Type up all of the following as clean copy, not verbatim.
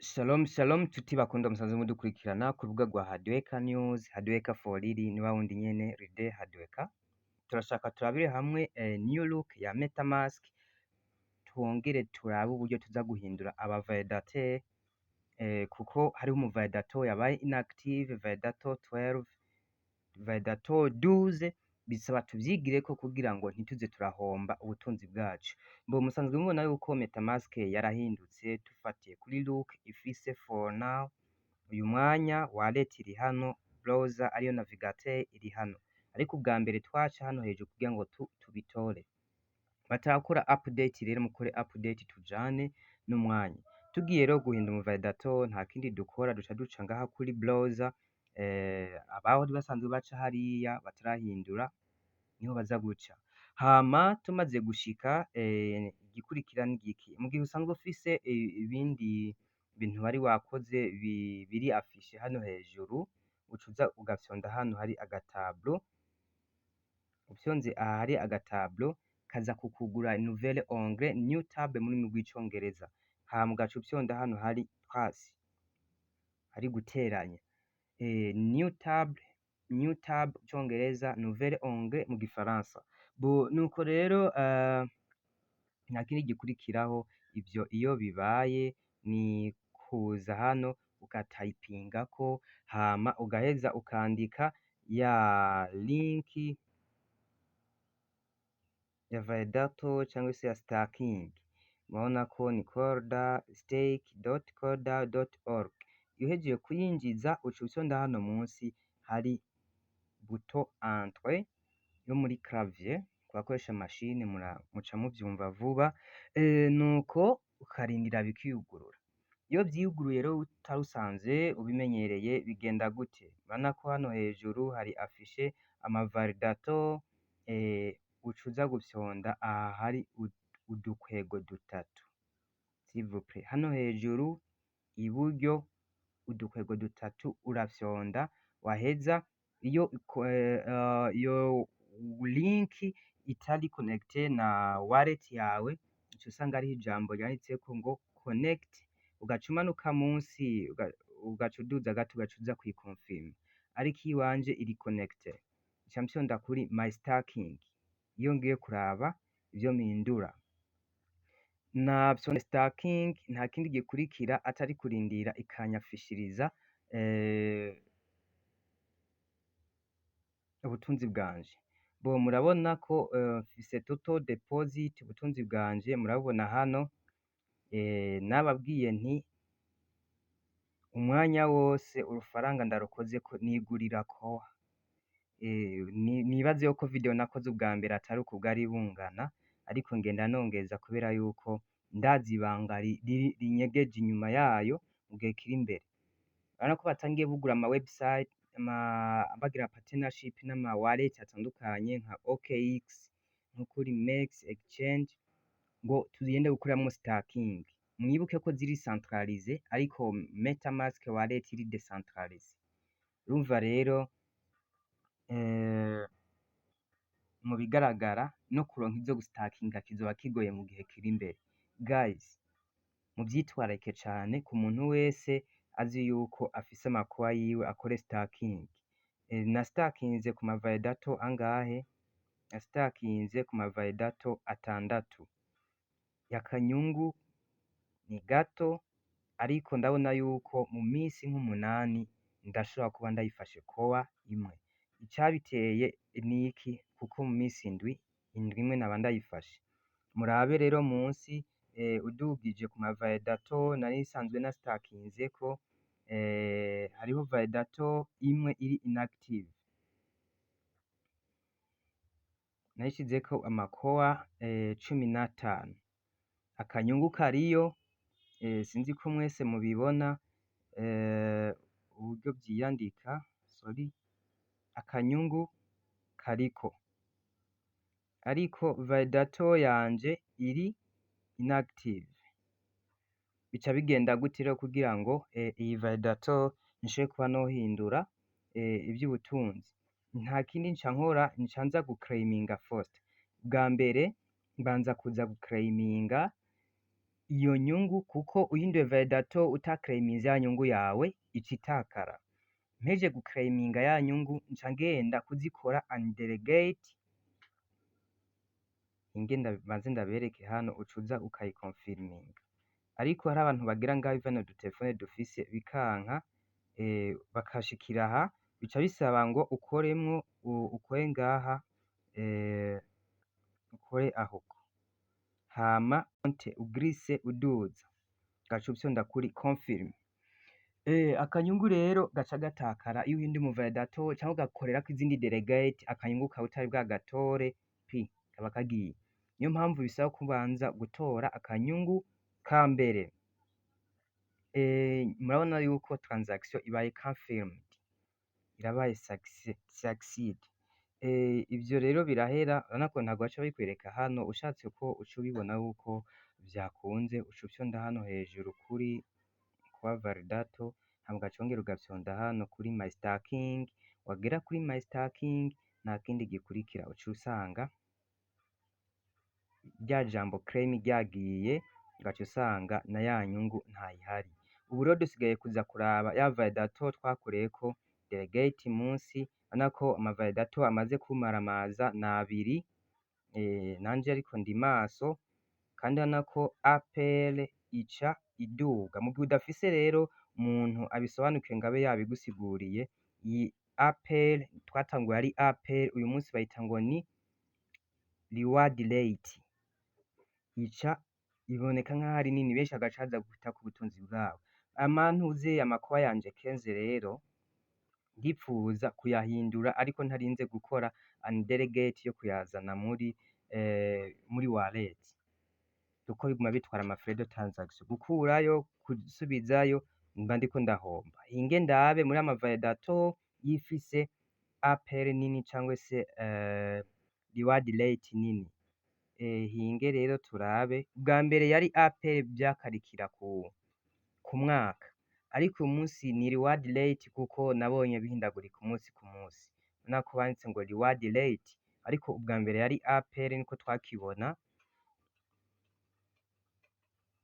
Shalom shalom nshuti bakunda musanzwe mudukurikirana ku rubuga rwa Hadweka News, Hadweka for Lily, ni wa wundi nyene Ride Hadweka. Turashaka turabire hamwe new look ya MetaMask, twongere turabe uburyo tuza guhindura aba validateur, kuko hariho umu validateur yabaye inactive, validator 12, validator 12. Bisaba tuvyigireko kugira ngo ntituze turahomba ubutunzi bwacu. Mbo musanzwe mubona yuko MetaMask yarahindutse, tufatiye kuri look ifise for now. Uyu mwanya wallet iri hano, browser ariyo navigateur iri hano, ariko ubwa mbere twaca hano hejuru kugira ngo tubitore. Batarakora update rero mukore update tujane n'umwanya. Tugiye rero guhindura umu validator, nta kindi dukora, duca duca ngaha kuri browser. Abaho basanzwe baca hariya batarahindura niho baza guca. Hama tumaze gushika, igikurikira ni giki? Mu gihe usanzwe ufise ibindi bintu wari wakoze biri affiché hano hejuru, uca uza ugafyonda hano hari agatablo. Ufyonze aha hari agatablo, kaza kukugura nouvelle onglet, new tab mu rurimi rw'Icongereza. Hama ugaca ufyonda hano hari plus, hari guteranya, new tab, new tab Congereza, nouvelle onglet mu Gifaransa. Bo nuko rero, nta kindi gikurikiraho. Ivyo iyo bibaye ni kuza hano ugatayipingako, hama ugaheza ukandika ya link ya validator cyangwa se ya staking. Murabona ko ni corda stake.corda.org. Iyo uhejeje kuyinjiza, uca ufyonda hano munsi hari bouton entrée yo muri clavier. Ku bakoresha machine muca muvyumva vuba. Nuko ukarindira bikiyugurura. Iyo vyiyuguruye rero utari usanzwe ubimenyereye, bigenda gute? Urabona ko hano hejuru hari affiché ama validator. Uca uza gufyonda aha hari udukwego dutatu, s'il vous plaît, hano hejuru iburyo, udukwego dutatu urafyonda. Waheza, iyo iyo link itari connecté na wallet yawe, uca usanga hariho ijambo ryanditseko ngo connect, ugaca umanuka munsi, ugaca uduza gato, ugaca uza kuyikonfirma. Ariko iyiwanje iri connecté, nca mfyonda kuri my staking. Iyo ngiye kuraba ivyo mpindura, nafyonda staking, nta kindi gikurikira atari kurindira ikanyafishiriza ubutunzi bwanje. Bo murabona ko mfise total deposit, ubutunzi bwanje murabubona hano. Nababwiye nti umwanya wose urufaranga ndarukozeko nigurira Core. Nibaze yuko video nakoze ubwa mbere atari uku bwari bungana, ariko ngenda nongeza kubera yuko ndazi ibanga rinyegeje inyuma yayo mu gihe kiri imbere. Urabona ko batangiye bugura ama website, ama bagira partnership n'ama wallet atandukanye nka OKX, nko kuri MEXC Exchange, ngo tugende gukoreramwo staking. Mwibuke ko ziri centralisé, ariko MetaMask wallet iri décentralisé. Urumva rero, mu bigaragara no kuronka ivyo gustakinga kizoba kigoye mu gihe kiri imbere. Guys, muvyitwararike cane. Ku muntu wese azi yuko afise ama Core yiwe, akore staking. Nastakinze ku ma validator angahe? Nastakinze ku ma validator atandatu. Yakanyungu ni gato, ariko ndabona yuko mu minsi nk'umunani ndashobora kuba ndayifashe Core imwe. Icabiteye niki? Kuko mu minsi indwi, indwi imwe naba ndayifashe. Murabe rero munsi, udugije ku ma validator nari nsanzwe nastakinzeko, hariho validator imwe iri inactive, nayishizeko ama Core 15. Akanyungu kariyo, sinzi ko mwese mubibona uburyo vyiyandika, sorry. Akanyungu kariko, ariko validator yanje iri inactive. Bica bigenda gute rero kugira ngo iyi validator nshobore kuba nohindura ivy'ubutunzi? Nta kindi nca nkora, nca nza guclaiminga first. Bwa mbere mbanza kuza guclaiminga. Iyo nyungu, kuko uhinduye validator utaclaiminze, ya nyungu yawe ica itakara. Mpejeje guclaiminga ya nyungu, nca ngenda kuzikora undelegate. Inge banze ndabereke hano, ucuza ukayiconfirminga, ariko hari abantu bagira ngaho bivana udutelefone dufise bikanka, bakashikira aha, bica bisaba ngo ukoremwo, ukore ngaha, ukore aho, hama konte ugrise uduza, gaca ufyonda kuri confirm. Akanyungu rero gaca gatakara iyo uhinduye umuvalidator canke ugakorerako izindi delegate, akanyungu kawe utari bwagatore pi kaba kagiye. Niyo mpamvu bisaba kubanza gutora akanyungu ka mbere. Murabona yuko transaction ibaye confirmed, irabaye succeed. Ivyo rero birahera, urabona ko ntabwo baca babikwereka hano. Ushatse ko uca ubibona yuko vyakunze, uca ufyonda hano hejuru kuri kuba validator, hama ugaca wongera ugafyonda hano kuri my staking. Wagera kuri my staking, nta kindi gikurikira, uca usanga rya jambo claim ryagiye, ugaca usanga na ya nyungu ntayihari. Ubu rero dusigaye kuza kuraba ya validator twakoreyeko delegate munsi. Urabona ko ama validator amaze kumaramaza ni abiri, nanje ariko ndi maso, kandi urabona ko APR ica iduga. Mu gihe udafise rero umuntu abisobanukiwe ngo abe yabigusiguriye, iyi APR twatanguye ari APR, uyu munsi bayita ngo ni reward rate, ica iboneka nk'aho ari nini, benshi bagaca baza guta ku butunzi bwabo. Amantuze amakuba yanje 15 rero ndipfuza kuyahindura, ariko ntarinze gukora undelegate yo kuyazana muri wallet, kuko biguma bitwara ama frais de transaction, gukurayo gusubizayo, mba ndiko ndahomba. Hinge ndabe muri ama validator yifise APR nini cangwa se reward rate nini. Hinge rero turabe. Bwa mbere yari APR vyakarikira ku mwaka, ariko uyu munsi ni reward rate, kuko nabonye bihindagurika umunsi ku munsi. Urabona ko banditse ngo reward rate, ariko ubwa mbere yari APR, niko twakibona.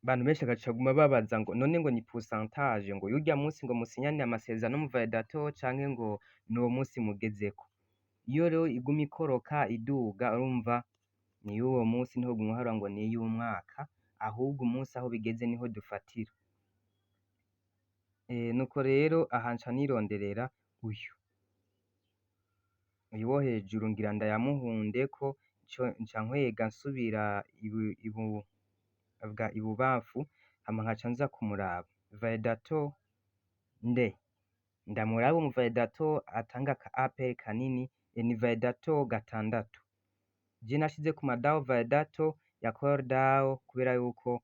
Abantu benshi bagaca baguma babaza ngo none ngo ni pourcentage ngo yurya munsi ngo musinyane amasezerano n'umu validator, canke ngo nuwo munsi mugezeko? Iyo rero iguma ikoroka iduga, urumva ni y'uwo munsi, ntihoguma uharura ngo ni iy'umwaka, ahubwo umunsi aho bigeze niho dufatira. Nuko rero aha nca nironderera uyu wo hejuru, ngira ndayamuhundeko, nca nkwega nsubira ibu bwa ibubamfu, hama nkaca nza kumuraba validator nde ndamuraba umu validator atanga ka APR kanini. Ni validator gatandatu. Je nashize ku ma DAO validator ya Core DAO, kubera yuko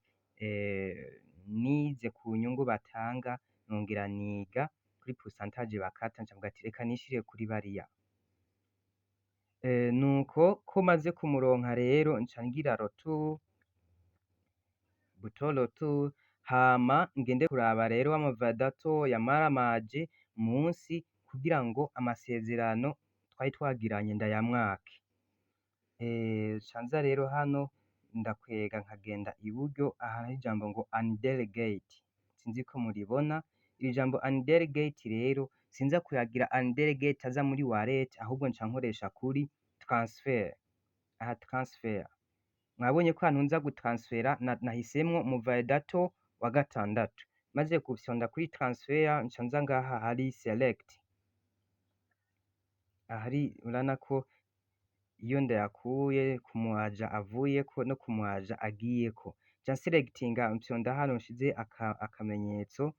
nize ku nyungu batanga, nongera niga kuri pourcentage bakata, nca mvuga ati reka nishire kuri bariya. Nuko ko maze kumuronka rero, nca ngira retour, bouton retour, hama ngende kuraba rero ama validator yamaramaje munsi, kugira ngo amasezerano twari twagiranye ndayamwake. Nca nza rero hano, ndakwega nkagenda iburyo aha hari ijambo ngo undelegate, sinzi ko muribona iri jambo undelegate. Rero sinza kuyagira undelegate aza muri wallet, ahubwo nca nkoresha kuri transfer aha. Transfer, mwabonye ko ahantu nza gutransfera nahisemwo mu validator wa gatandatu. Maze gufyonda kuri transfer, nca nza ngaha hari select, ahari urabona ko iyo ndayakuye ku mu agent avuyeko no ku mu agent agiyeko, nca nselectinga, mfyonda hano nshize akamenyetso.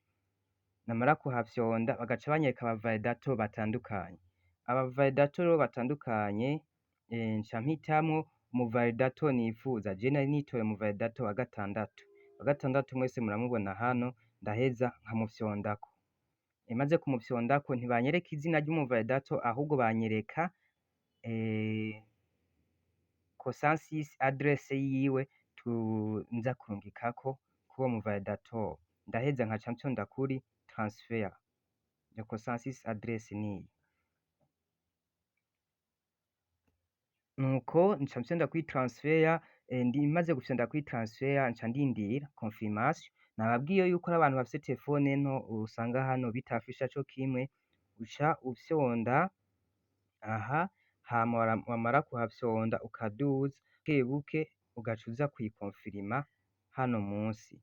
Namara kuhafyonda, bagaca banyereka aba validator batandukanye. Aba validator rero batandukanye, nca mpitamwo umu validator nifuza. Je nari nitoye umu validator wa gatandatu. Wa gatandatu mwese muramubona hano, ndaheza nkamufyondako. Maze kumufyondako, ntibanyereka izina ry'umu validator, ahubwo banyereka consensus address yiwe nza kurungikako kuwo mu validator. Ndaheza nkaca mfyonda kuri transfer. Iyo consensus address niyi. Nuko nca mfyonda kuri transfer. Ndi maze gufyonda kuri transfer, nca ndindira confirmation. Nababwiye yuko ari abantu bafise telefone nto usanga hano bitafisha co kimwe. Uca ufyonda aha, hama wamara kuhafyonda ukaduza bukebuke, ugaca uza kuyikonfirima hano munsi.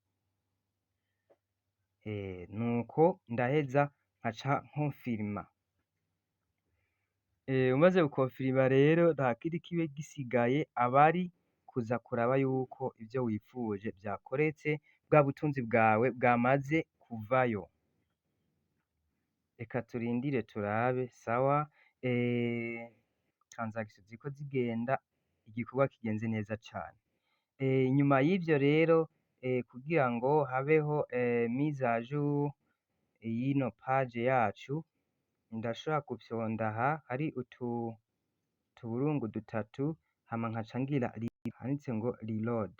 Nuko ndaheza nkaca nkonfirima. Umaze gukonfirima rero, nta kindi kibe gisigaye, abari kuza kuraba yuko ivyo wifuje vyakoretse, bwa butunzi bwawe bwamaze kuvayo. Reka turindire turabe. Sawa, transaction ziriko zigenda, igikorwa kigenze neza cane. Inyuma y'ivyo rero, kugira ngo habeho mise à jour y'ino page yacu, ndashobora gufyonda aha hari utu tuburungu dutatu, hama nkaca ngira handitse ngo reload.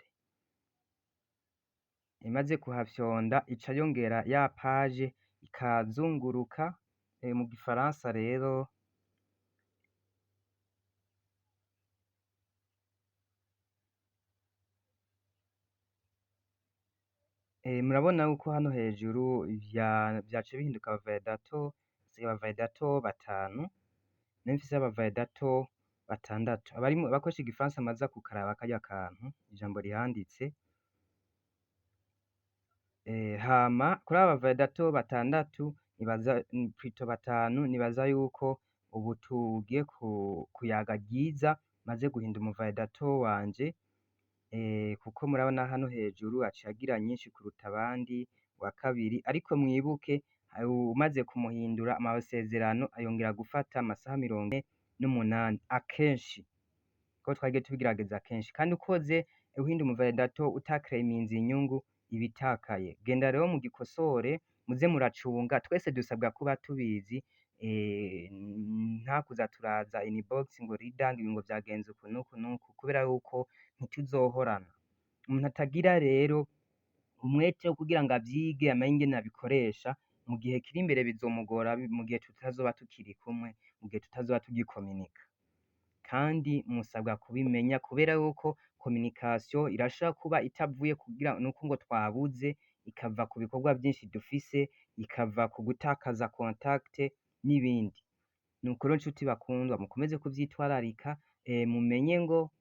Imaze kuhafyonda, ica yongera ya page ikazunguruka. Mu gifaransa rero, murabona yuko hano hejuru vyaciye bihinduka aba validator, hasigaye aba validator batanu, nari mfise aba validator batandatu. Abakoresha igifaransa maza kukaraba karya kantu ijambo rihanditse. Hama kuri aba validator batandatu, nibaza, plutôt batanu, nibaza yuko ubu tugiye kuyaga ryiza, maze guhindura umu validator wanje, kuko murabona hano hejuru aciye agira nyinshi kuruta abandi wa kabiri. Ariko mwibuke, umaze kumuhindura, amasezerano ayongera gufata amasaha 48 akenshi, kuko twagiye tubigerageza kenshi. Kandi ukoze uhinda umu validator utaklaminze, inyungu ibitakaye. Genda rero mugikosore, muze muracunga. Twese dusabwa kuba tubizi, nta kuza turaza inbox ngo leader, ngo ibi ngo vyagenze uku nuku nuku, kubera yuko ntituzohorana. Umuntu atagira rero umwete wo kugira ngo avyige, amenye ingene abikoresha, mu gihe kiri imbere bizomugora, mu gihe tutazoba tukiri kumwe, mu gihe tutazoba tugikominika. Kandi musabwa kubimenya, kubera yuko communication irashobora kuba itavuye kugira nuko ngo twabuze, ikava ku bikorwa vyinshi dufise, ikava ku gutakaza contact n'ibindi. Nuko rero, nshuti bakundwa, mukomeze kuvyitwararika, mumenye ngo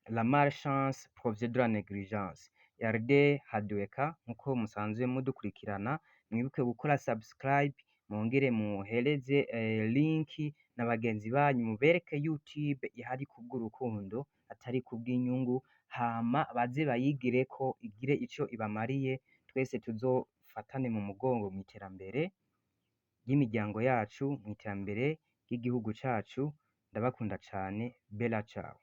la malchance provient de la négligence. Yarde Hadueka, nkuko musanzwe mudukurikirana, mwibuke gukora subscribe, mwongere muhereze link na bagenzi banyu, mubereke YouTube ihari kubw'urukundo, atari kubw'inyungu, hama baze bayigireko, igire ico ibamariye. Twese tuzofatane mu mugongo mw'iterambere ry'imiryango yacu, mw'iterambere ry'igihugu cacu. Ndabakunda cane. Bella ciao.